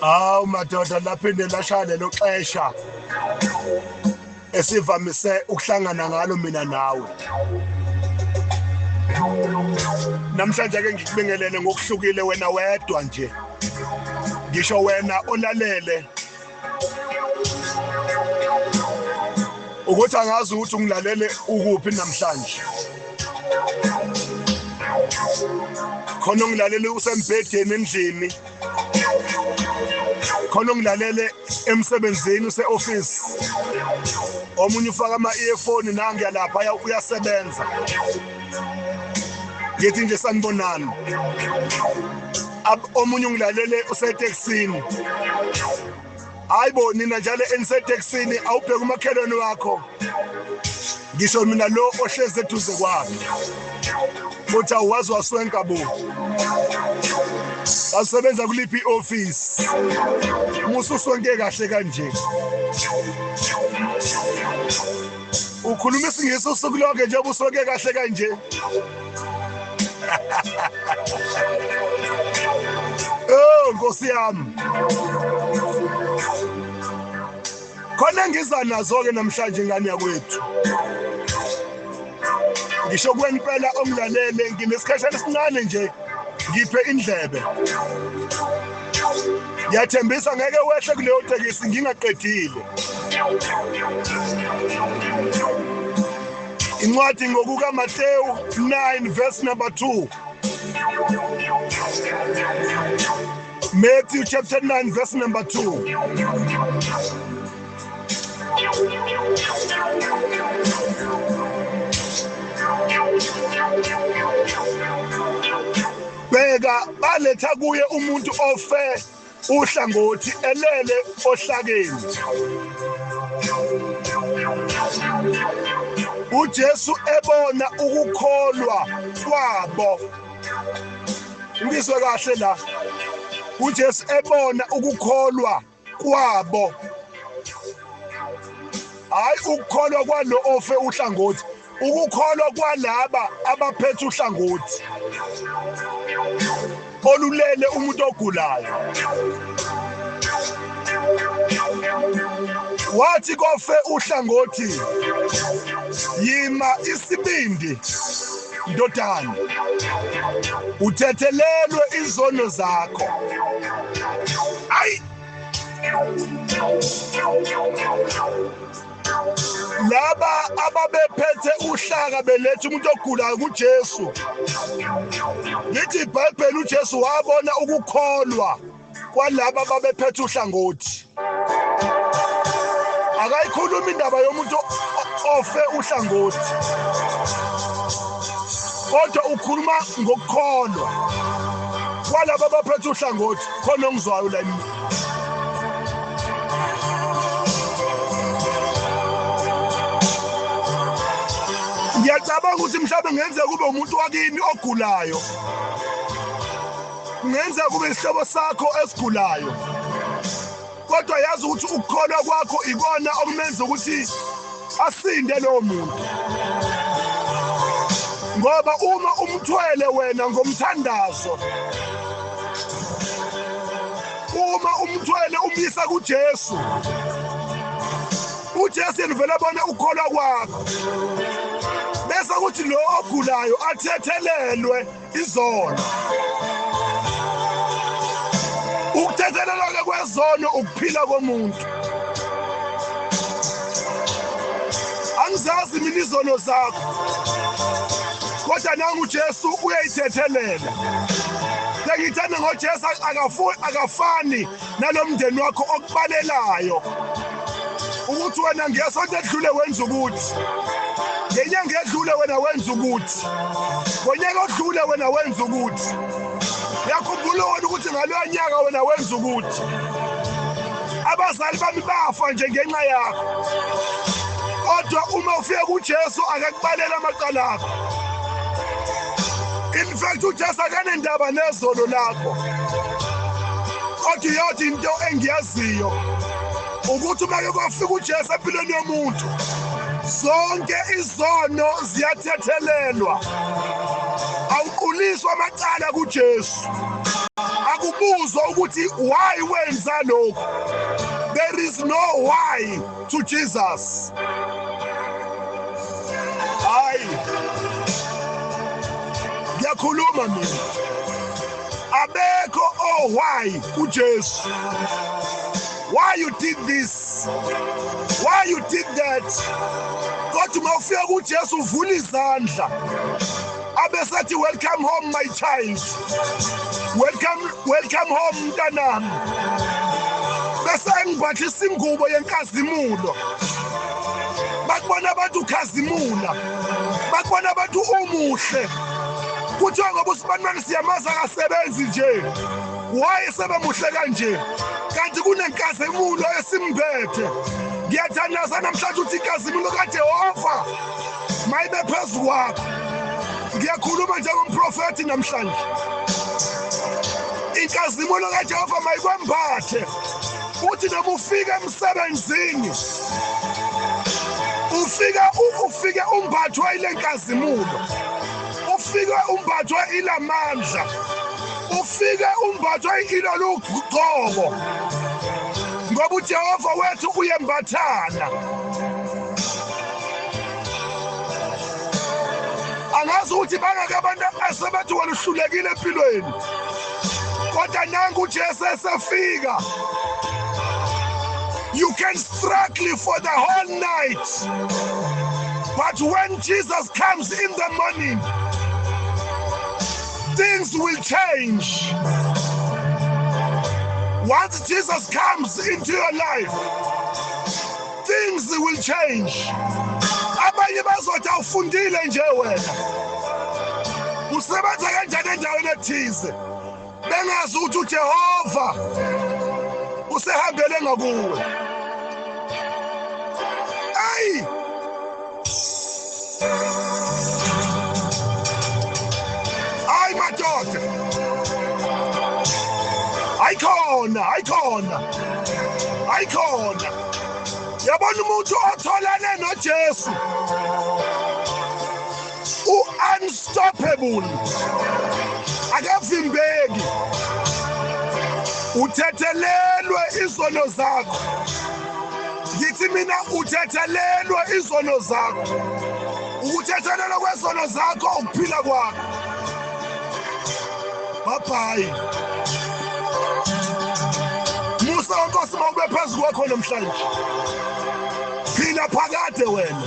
Hawu madoda, laphinde lashaya lelo xesha esivamise ukuhlangana ngalo mina nawe. Namhlanje ke ngikubingelele ngokuhlukile, wena wedwa nje, ngisho wena olalele, ukuthi angazi ukuthi ungilalele ukuphi namhlanje. Khona ungilalele usembhedeni endlini, khona ungilalele emsebenzini use-office, omunye ufaka ama-earphone nangiya lapha uyasebenza. Ngithi nje sanibonani. Omunye ungilalele usetekisini. Hayi bo, nina njalo enisetekisini, awubheke umakhelwane wakho, ngisho mina lo ohlezi eduze kwakhe, futhi awuwazi waswenka bo, asebenza kuliphi i-office, mususwenke kahle kanje, ukhuluma isiNgisi usuku lonke njengoba uswenke kahle kanje. Oh Nkosi yami, khona ngiza nazo-ke namhlanje ingane yakwethu. Ngisho kuwena impela ongilalele, nginesikhashana esincane nje, ngiphe indlebe. Ngiyathembisa ngeke wehle kuleyo tekisi ngingaqedile. Incwadi ngokukaMateyu 9 verse number 2. Matthew chapter 9 verse number 2. Bheka, baletha kuye umuntu ofe uhlangothi elele ohlakeni. UJesu ebona ukukholwa kwabo. Ngizwe kahle la. uJesu ebona ukukholwa kwabo. Hayi ukukholwa kwalo ofe uhlangothi, ukukholwa kwalaba abaphethe uhlangothi olulele umuntu ogulayo. Wathi kofe uhlangothi, yima isibindi ndodana, uthethelelwe izono zakho. Ayi, laba ababephethe uhlaka beletha umuntu ogulayo kuJesu, lithi iBhayibheli uJesu wabona ukukholwa kwalaba ababephethe uhlangothi. Akayikhuluma indaba yomuntu ofe uhlangothi, kodwa ukhuluma ngokukholwa kwalaba abaphethe uhlangothi. Khona ongizwayo la? Ngiyacabanga ukuthi mhlawumbe kungenzeka kube umuntu wakini ogulayo, kungenzeka kube isihlobo sakho esigulayo, kodwa yazi ukuthi ukukholwa kwakho ikona okumenza ukuthi asinde lowo muntu, ngoba uma umthwele wena ngomthandazo, uma umthwele umyisa kuJesu, uJesu yena uvela bona ukukholwa kwakho, bese kuthi lo ogulayo athethelelwe izono. Ukuthethelelwa-ke kwezono ukuphila komuntu. Angizazi mina izono zakho, kodwa nangu uJesu uyayithethelela. Sengithanda ngoJesu, akafani nalo mndeni wakho okubalelayo ukuthi wena ngesonto edlule wenza ukuthi, ngenyanga edlule wena wenza ukuthi, ngonyaka odlule wena wenza ukuthi. Yakhumbula wena ukuthi ngaloya nyaka wena wenza ukuthi. Abazali bami bafa nje ngenxa yakho, kodwa uma ufika kuJesu akakubalela amacala akho. In fact uJesu akanendaba nezolo lakho, kodwa iyodwa into engiyaziyo ukuthi uma ke kwafika uJesu empilweni yomuntu, Zonke izono ziyathethelelwa. Awuquliswa amacala kuJesu. Akubuzwa ukuthi why wenza lokhu. There is no why to Jesus. Hayi, ngiyakhuluma mina, abekho oh why kuJesu. Why you did this, why you did that? Kodwa uma ufika kuJesu uvula izandla abesathi, "Welcome home, my child. Welcome, welcome home, mntanami." Bese engibhathisa ingubo yenkazimulo. Bakubona abantu ukhazimula, bakubona abantu umuhle, kuthiwa ngoba usibanibani siyamazi akasebenzi nje, why sebemuhle kanje? Kanti kunenkazimulo esimbethe. Ngiyathandaza namhlanje ukuthi inkazimulo kaJehova mayibe phezu kwakho. Ngiyakhuluma njengomprofethi namhlanje, inkazimulo kaJehova mayikwembathe, uthi noma ufika emsebenzini ufika ufike umbathwe ile nkazimulo, ufike umbathwe ilamandla, ufike umbathwe ilolu gcobo, ngoba uJehova wethu uyembathana. Angazi ukuthi bangaki abantu asebethi wena uhlulekile empilweni, kodwa nangu uJesu esefika. You can struggle for the whole night, but when Jesus comes in the morning, things will change. Once Jesus comes into your life, things will change. Abanye bazothi, "Awufundile nje wena, usebenza kanjani endaweni ethize?" Bengazi ukuthi uJehova usehambele ngakuwe. Ayi, hayi madoda, ayikhona, ayikhona, ayikhona. Yabona, umuntu otholane noJesu u-unstoppable, akavimbeki. Uthethelelwe izono zakho. Ngithi mina, uthethelelwe izono zakho. Ukuthethelelwa kwezono zakho ukuphila kwakho. Bye bye. Musa wenkosi mawube phezu kwakho namhlanje. Phila phakade wena.